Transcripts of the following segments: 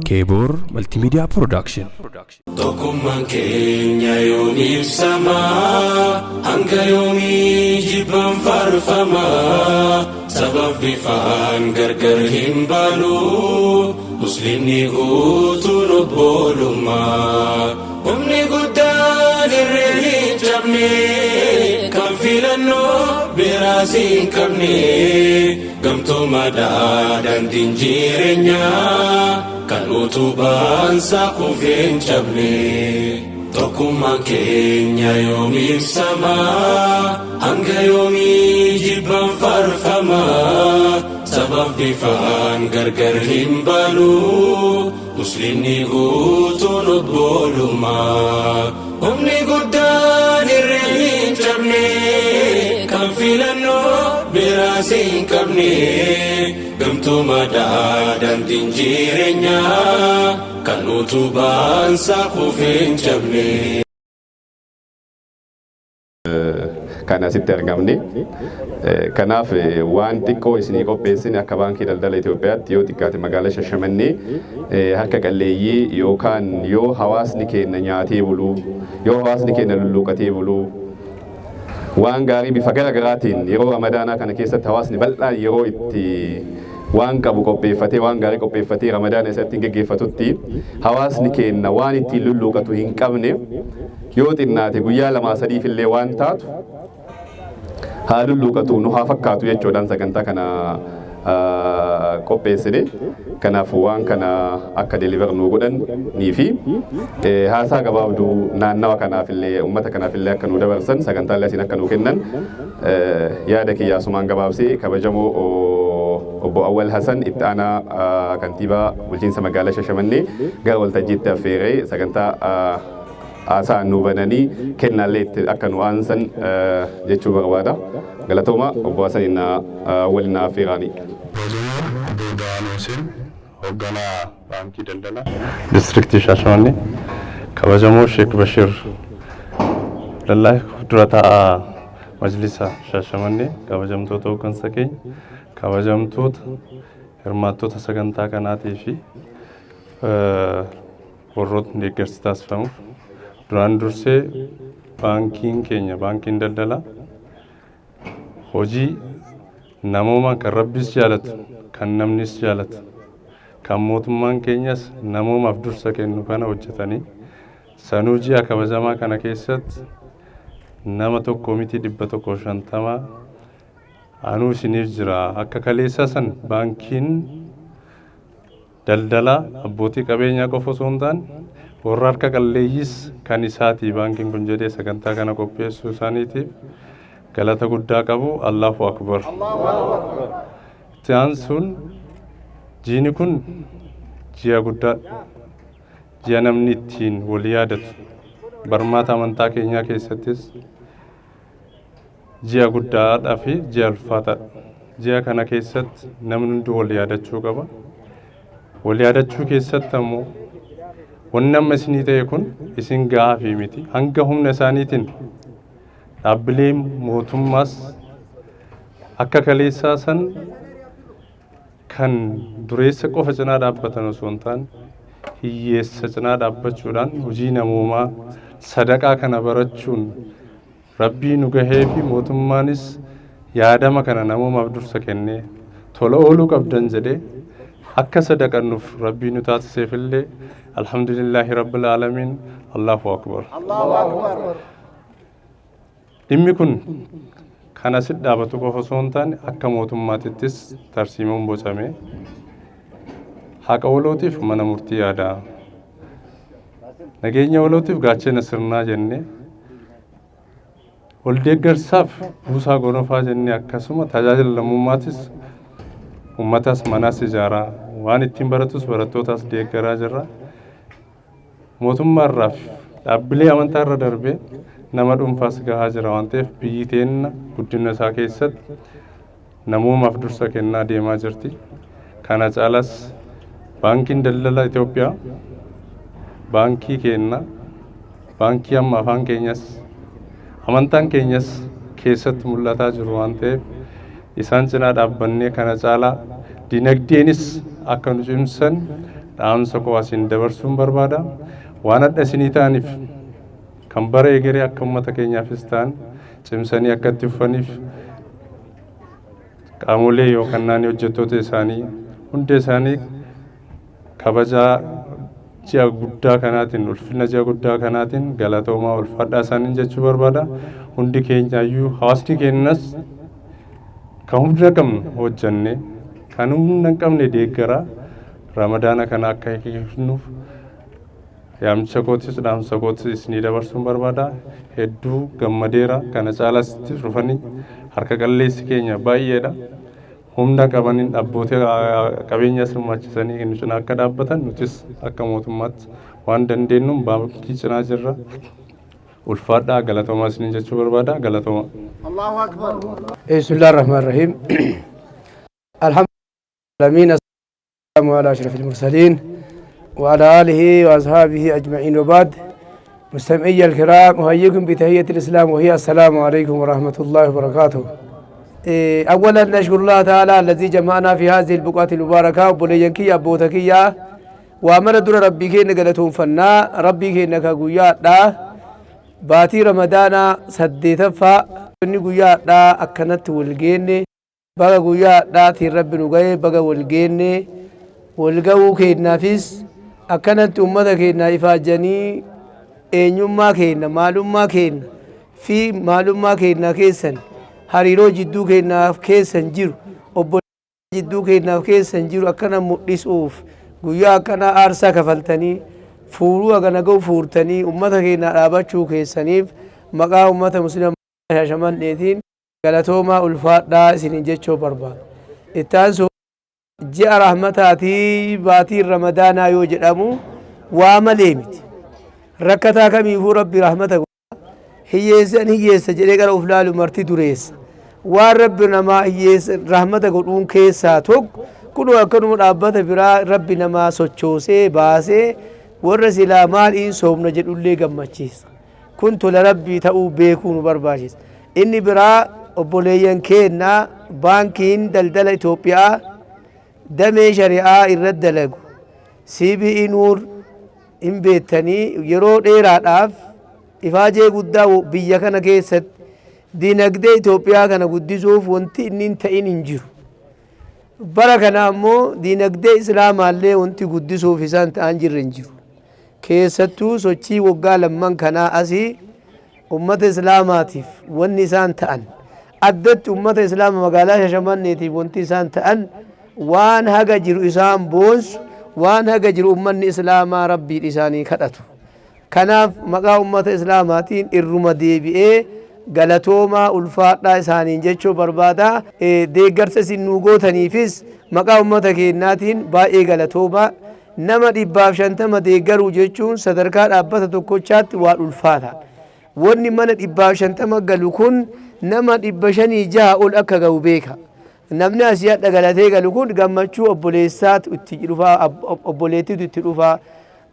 Keeboor Multimedia Production. Tokkummaan keenya yoom ibsama? Hanga yoomii jibbaan faarfama? Sabaaf bifaan gargar hin baanu. Muslimni guutuun obbolummaa. Humni guddaan irreen hin cabne. Kan filannoo biraas hin qabne. Gamtoomaadhaa daandiin jireenyaa. Kan utubaan isaa kufee hin cabne. Tokkummaan keenya yoom ibsama? Hanga yoomii jibbaan faarfama? Sabaaf bifaan gargar hin baanu. Muslimni guutuun obbolummaa. Humni guddaan irreen hin cabne. Kan filannoo biraas hin qabne. Gamtoomaadhaa daandiin jireenyaa. Kan utubaan isaa kufee hin cabne. Kan asitti argamne. Kanaaf waan xiqqoo isinii qopheessine akka Baankii Daldala Itoophiyaatti yoo xiqqaate magaalaa Shashamannee harka qalleeyyii yookaan yoo hawaasni keenya nyaatee buluu, yoo hawaasni keenya lulluuqatee buluu, waan gaarii bifa gara garaatiin yeroo Ramadaanaa kana keessatti hawaasni bal'aan yeroo itti waan qabu qopheeffatee, waan gaarii qopheeffatee Ramadaana isatti geggeeffatutti, hawaasni keenya waan ittiin lulluuqatu hin qabne yoo xinnaate guyyaa lamaa sadiif illee waan taatu haa lulluuqatu, nu haa fakkaatu jechuudhaan sagantaa kana qopheessine. Kanaaf waan kana akka deliver nu godhan nii fi haasaa gabaabduu naannawa kanaaf illee, uummata kanaaf illee akka nu dabarsan, sagantaalee asiin akka nu kennan yaada kiyyaasumaan gabaabsee kabajamoo obbo Awwal Hasan, itti aanaa kantiibaa bulchiinsa magaalaa Shashamannee, gara waltajjiitti affeeree sagantaa haasaa nu bananii kennaallee itti akka nu aansan jechuu barbaada. Galatooma, obbo Hasan waliin na affeeraanii. Kabajamoo Obbo Dawaan Hussein, hoogganaa Baankii Daldala Distriktii Shaashamannee, kabajamoo Sheek Bashir Lallaahi, dura taa'aa Majlisa Shaashamannee, kabajamtoota hooggansa keenya, kabajamtoota hirmaattota sagantaa kanaatii fi warrootni deeggarsi taasifamuuf, duraan dursee baankiin keenya, Baankiin Daldalaa, hojii namoomaa kan Rabbis jaalatu, kan namnis jaalatu, kan mootummaan keenyas namoomaaf dursa kennu kana hojjetanii, sanuu ji'a kabajamaa kana keessatti nama tokko miti 150 anuu isiniif jira. Akka kaleessaa san Baankiin Daldalaa abbootii qabeenyaa qofa osoo hin taane warra harka qalleeyyiis kan isaatii baankiin kun jedhee sagantaa kana qopheessuu isaaniitiif galata guddaa qabu. Allahu akbar. Itti aansuun jiini kun ji'a guddaadha. Ji'a namni ittiin wal yaadatu, barmaata amantaa keenyaa keessattis ji'a guddaadhaa fi ji'a ulfaataadha. Ji'a kana keessatti namni hundi wal yaadachuu qaba. Wal yaadachuu keessatti ammoo wanni amma isinii ta'e kun isin gahaa fi miti. Hanga humna isaaniitiin dhaabbilee mootummaas akka kaleessaa san kan dureessa qofa cinaa dhaabbatan osoo hin taane hiyyeessa cinaa dhaabbachuudhaan hojii namoomaa sadaqaa kana barachuun Rabbii nu gahee fi mootummaanis yaadama kana namoomaaf dursa kennee tola ooluu qabdan jedhee akka sadaqannuuf Rabbii nu taasiseef illee alhamdulillaahi rabbil aalamiin, Allahu akbar. Dhimmi kun kan asit dhaabatu qofa osoo hin taane akka mootummaatittis tarsiimoon bocame haqa walootiif mana murtii aadaa, nageenya walootiif gaachana sirnaa jennee, wal deeggarsaaf buusaa gonofaa jennee, akkasuma tajaajila lammummaatis uummatas manas ijaaraa, waan ittiin baratus barattootas deeggaraa jirra. Mootummaa irraa fi dhaabbilee amantaa irra darbee nama dhuunfaas gahaa jira waan ta'eef biyyi teenna guddina isaa keessatti namoomaaf dursa kennaa deemaa jirti. Kana caalas Baankiin Daldala Itoophiyaa baankii keenna, baankii amma afaan keenyas amantaan keenyas keessatti mul'ataa jiru waan ta'eef isaan cinaa dhaabbannee kana caalaa Dinagdeenis akka nu cimsan dhaamsa koo asiin dabarsuun barbaada. Waan adda isinii ta'aniif kan bara egeree akka uummata keenyaafis ta'an cimsanii akka itti fufaniif qaamolee yookaan naannoo hojjettoota isaanii hunda isaanii kabajaa ji'a guddaa kanaatiin, ulfina ji'a guddaa kanaatiin galatoomaa, ulfaadhaa isaaniin jechuu barbaada. Hundi keenyaayyuu, hawaasni keenyas kan humna qabnu hojjannee, kan humna hin qabne deeggaraa Ramadaana kana akka hiiknuuf yaamicha kootis dhaamsa kootis isinii dabarsuun barbaada. Hedduu gammadeera. Kana caalaas itti dhufanii harka qalleessi keenya baay'eedha. Humna qabaniin abbootii qabeenya hirmaachisanii nu cinaa akka dhaabbatan, nutis akka mootummaatti waan dandeenyuun baankii cinaa jirra. Ulfaadhaa, galatoomaa isiniin jechuu barbaada. Galatooma. بسم الله الرحمن الرحيم. الحمد لله السلام على أشرف المرسلين وعلى آله وأصحابه أجمعين، وبعد، مستمعي الكرام، أحييكم بتحية الإسلام وهي السلام عليكم ورحمة الله وبركاته. أولا نشكر الله تعالى الذي جمعنا في هذه البقعة المباركة. Obboleeyyan kiyya, abboota kiyya, waa mara dura Rabbii keenya galatoonfannaa. Rabbii keenya ka guyyaadhaa baatii Ramadaanaa saddeetaffaa inni guyyaadhaa akkanatti wal geenne, baga guyyaadhaatiin Rabbi nu ga'e, baga wal geenne. Wal ga'uu keenyaafis akkanatti ummata keenya ifaajjanii eenyummaa keenya, maalummaa keenya fi maalummaa keenya keessan, hariiroo jidduu keenyaaf keessan jiru, obbo jidduu keenyaaf keessan jiru akkana mul'isuuf guyyaa akkana aarsaa kafaltanii, fuuruu hagana ga'u fuurtanii ummata keenya dhaabachuu keessaniif maqaa ummata Muslima Shaashamanneetiin galatoomaa, ulfaadhaa isinin jechuu barbaada. Ittaan ji'a rahmataatii baatiin Ramadaanaa yoo jedhamu waa malee miti. Rakkataa kamiifuu Rabbi rahmata godha. Hiyyeessan hiyyeessa jedhee gara uf laalu marti dureessa. Waan Rabbi namaa hiyyeessa rahmata godhuun keessaa tokko kunoo akkanuma dhaabbata biraa Rabbi namaa sochoosee baasee warra silaa maaliin soomna jedhullee gammachiisa. Kun tola Rabbii ta'uu beekuu nu barbaachisa. Inni biraa, obboleeyyan keenya, Baankiin Daldala Itoophiyaa damee shari'aa irratti dalagu CBE Nuur hin beektanii, yeroo dheeraadhaaf ifaajee guddaa biyya kana keessatti dinagdee Itoophiyaa kana guddisuuf wanti inni hin ta'in hin jiru. Bara kana ammoo dinagdee Islaamaallee wanti guddisuuf isaan ta'an jirre hin jiru. Keessattuu sochii waggaa lamman kanaa asii ummata Islaamaatiif wanni isaan ta'an, addatti ummata Islaama magaalaa Shashamanneetiif wanti isaan ta'an waan haga jiru isaan boonsu, waan haga jiru ummanni Islaamaa Rabbiin isaanii kadhatu. Kanaaf maqaa ummata Islaamaatiin irruma deebi'ee galatoomaa, ulfaadhaa isaaniin jechuu barbaada. Deeggarsa isin nuu gootaniifis maqaa ummata keenyaatiin baay'ee galatoomaa. Nama 150 deeggaruu jechuun sadarkaa dhaabbata tokkochaatti waan ulfaata. Wanni mana 150 galu kun nama 506 ol akka ga'u beeka. Namni asii hadha galatee galu kun gammachuu obboleessaatu itti dhufaa, obboleettiitu itti dhufaa.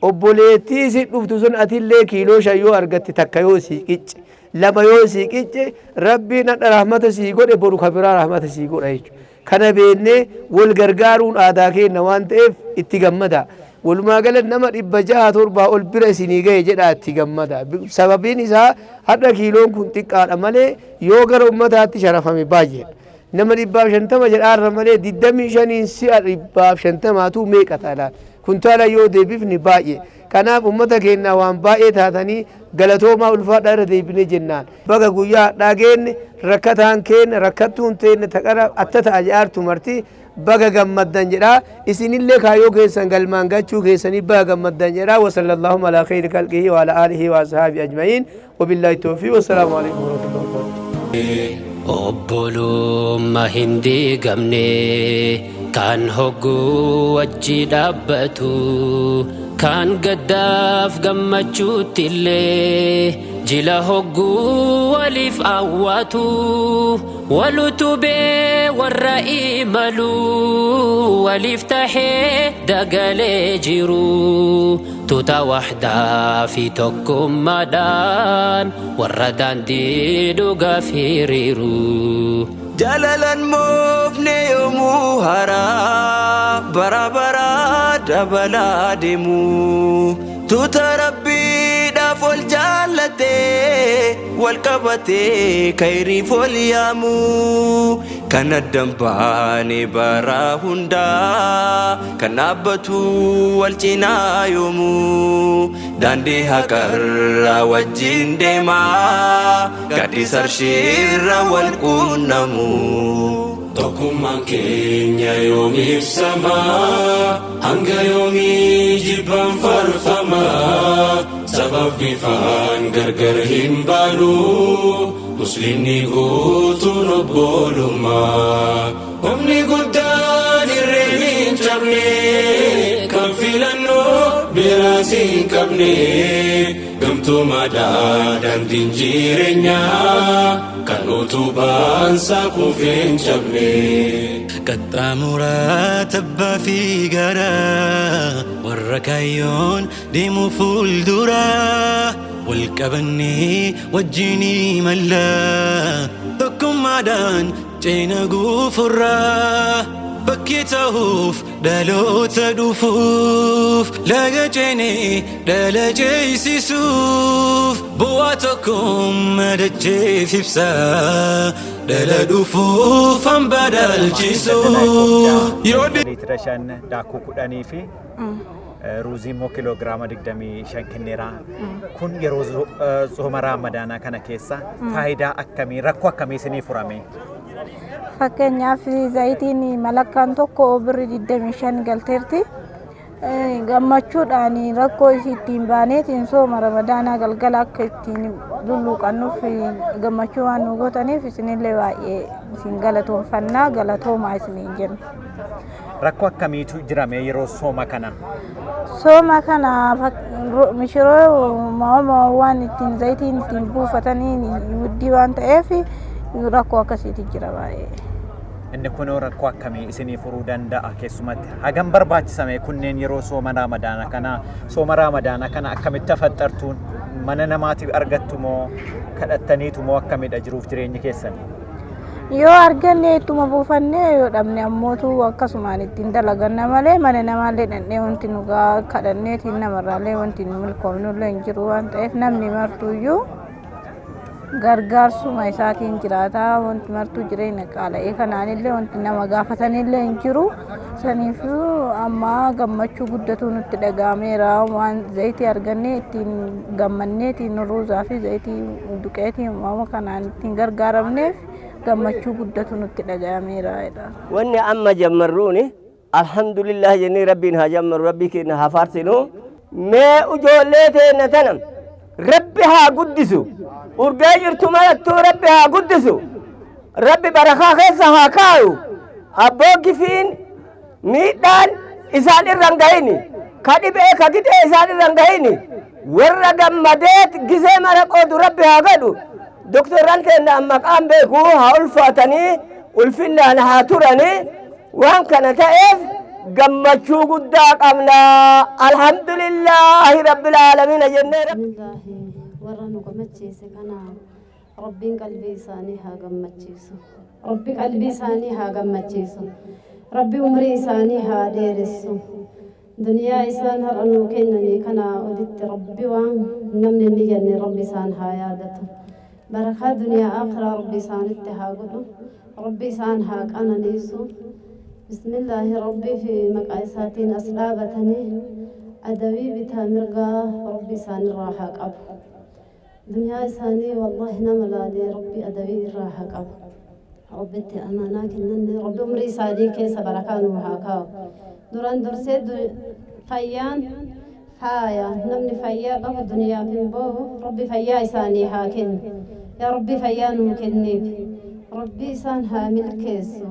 Obboleettii si dhuftu sun atillee kiiloo 5 yoo argatte, takka yoo sii qicce, lama yoo sii qicce, Rabbiin hadha rahmata sii godhe, boru ka biraa rahmata sii godha jechuudha. Kana beennee wal gargaaruun aadaa keenya waan ta'eef itti gammada. Walumaa gala nama 607 ol bira isinii gahe jedhaa itti gammada. Sababiin isaa hadha kiiloon kun xiqqaadha malee yoo gara ummataatti sharafame baay'eedha. Nama 150 jedhaarra malee 25n si'a 150tu meeqa ta'a? Kuntaala yoo deebifni baay'ee. Kanaaf ummata keenya waan baay'ee taatanii galatoomaa, ulfaadhaa irra deebinee jennaan. Baga guyyaa hadhaa geenne. Rakkataan keenya, rakkattuun teenne taqara atta ta'a jedhaartu marti baga gammaddan jedha. Isinillee kaayyoo keessan galmaan gachuu keessanii baga gammaddan jedha. وصلى الله على خير خلقه وعلى آله وأصحابه أجمعين، وبالله التوفيق، والسلام عليكم ورحمة الله وبركاته. Obbolummaa hin diigamne kan hogguu wajji dhaabbatu, kan gaddaaf gammachuutti illee jila hogguu waliif awwaatu, walutubee warra imalu, waliif tahee dagalee jiru, tuuta wahdaa fi tokkummaadhaan warra daandii dhugaaf hiriiru. Jaalalan moofne yoomuu haraa. Bara baraa dabalaa deemu. Tuuta Rabbiidhaaf ol jaallatee wal qabatee kayriif ol yaamu. Kan addan baane bara hundaa kan dhaabbatu wal cinaa yoomu. Daandii haqarra wajjin deemaa gaaddisa arshiirra wal quunnamu. Tokkummaan keenya yoom ibsama? Hanga yoomii jibbaan farfama? Sabaaf bifaan gargar hin baanu. Muslimni guutuun obbolummaa. Humni guddaan irreen hin cabne kan filannoo biraas hin qabne. Gamtoomaadhaa daandiin jireenyaa kan utubaan isaa kufee hin cabne. Qaxxaamuraa tabbaa fi garaa warra kaayyoon deemu fuuldura wal qabannee wajjin imallaa tokkummaadhaan ceena guufurraa fakkii ta'uuf dhaloota dhufuuf laga ceenee dhala ceesisuuf bu'aa tokkummaa dacheef ibsaa dhala dhufuuf hamba dhaalchisuuf. Liitira 5 daakuu 10 fi ruuzii immoo kiiloogiraama 25 kenneera. Kun yeroo sooma raamadaanaa kana keessa faayidaa akkamii, rakkoo akkamii isinii furame? Fakkeenyaaf, zayitiin malakkaan tokko birri 25 galteerti. Gammachuudhaan rakkoo isii ittiin baaneetiin sooma ramadaanaa galgala akka ittiin lulluuqannuuf gammachuu waan nu gootaniif isinillee baay'ee isin galatoonfannaa, galatoomaa isiniin jenna. Rakkoo akkamiitu jirame yeroo sooma kana? Sooma kana mishiroo waan ittiin zayitiin ittiin buufatanii wuddii waan ta'eef rakkoo akkasiitu jira baay'ee. Inni kunoo rakkoo akkamii isinii furuu danda'a? Keessumatti hagam barbaachisame kunneen yeroo sooma raamadaana kana? Sooma raamadaana kana akkamitti afaxxartuun? Mana namaatiif argattu moo kadhattaniitu moo akkamidha jiruuf jireenyi keessan? Yoo arganne ittuma buufannee, yoo dhabne ammootu akkasumaan ittiin dalaganna malee mana namaallee dhandhee wanti nu gaa kadhanneetiin namarraallee wanti nu milkoofnullee hin jiru waan ta'eef, namni martuuyyuu gargaarsuma isaatiin jiraata. Wanti martuu jireenya qaala'ee kanaanillee wanti nama gaafatanillee hin jiru. Saniifuu amma gammachuu guddatu nutti dhaga'ameera. Waan zayitii argannee ittiin gammanneetiin, ruuzaa fi zayitii duqeetiin waan kanaan ittiin gargaaramneef gammachuu guddatu nutti dhaga'ameera. Wanni amma jammarruuni alhamdulillah jennee Rabbiin haa jammaru, Rabbii keenya haa faarsinu. Mee ijoollee teenna tana Rabbi haa guddisu. Urgee jirtu marattuu Rabbi haa guddisu. Rabbi barakaa keessa haa kaayu. Abboo gifiin miidhaan isaan irra hin gahini. Ka dhibee ka gidee isaan irra hin gahini. Warra gammadeet gisee mara qoodu Rabbi haa godhu. Doktorran teenna maqaan beeku haa ulfaatanii, ulfinnaan haa turanii. Waan kana ta'eef gammachuu guddaa qabna. Alhamdulillaahi rabbil aalamiina jennee. Bismillaahi, warra nu gammachiise kana Rabbiin qalbii isaanii haa gammachiisu. Rabbi qalbii isaanii haa gammachiisu. Rabbi umrii isaanii haa dheeressu. Duniyaa isaan har'a nuu kennanii kana olitti Rabbi waan namni inni jenne Rabbi isaan haa yaadatu. Barakaa duniyaa akhiraa Rabbi isaanitti haa godhu. Rabbi isaan haa qananiisu. Bismillaahi, Rabbii fi maqaa isaatiin as dhaabatanii adawii bitaa mirgaa Rabbi isaanirraa haa qabu. Duniyaa isaanii wallahi nama laalee Rabbi adawii irraa haa qabu. Rabbitti amaanaa kennanne, Rabbi umrii isaanii keessa barakaa nuu haa kaa'u. Duraan dursee fayyaan faaya, namni fayyaa qabu duniyaaf hin boo'u. Rabbi fayyaa isaanii haa kennu. Yaa Rabbi, fayyaa nuu kenniif. Rabbi isaan haa milkeessu.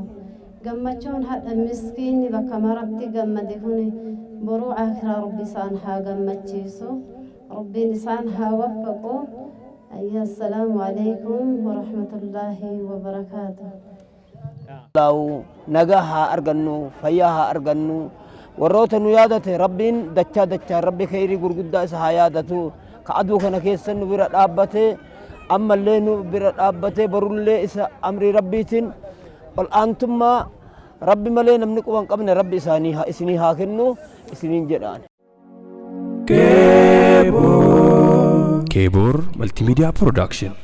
Gammachuun hadha miskiinni bakka maratti gammade kun boruu akiraa Rabbi isaan haa gammachiisu. Rabbiin isaan haa waffaqu. Ayya, assalaamu alaikum warahmatullaahi wabarakaatu. Nagaa haa argannu, fayyaa haa argannu. Warroota nu yaadate Rabbiin dachaa dachaa Rabbi kheyrii gurguddaa isa haa yaadatu. Ka aduu kana keessa nu bira dhaabbate, ammallee nu bira dhaabbate, borullee isa amrii Rabbiitiin ol aantummaa. Rabbi malee namni quba hin qabne Rabbi isaanii isinii haa kennu isiniin jedhaan. Keebor Multimedia Production.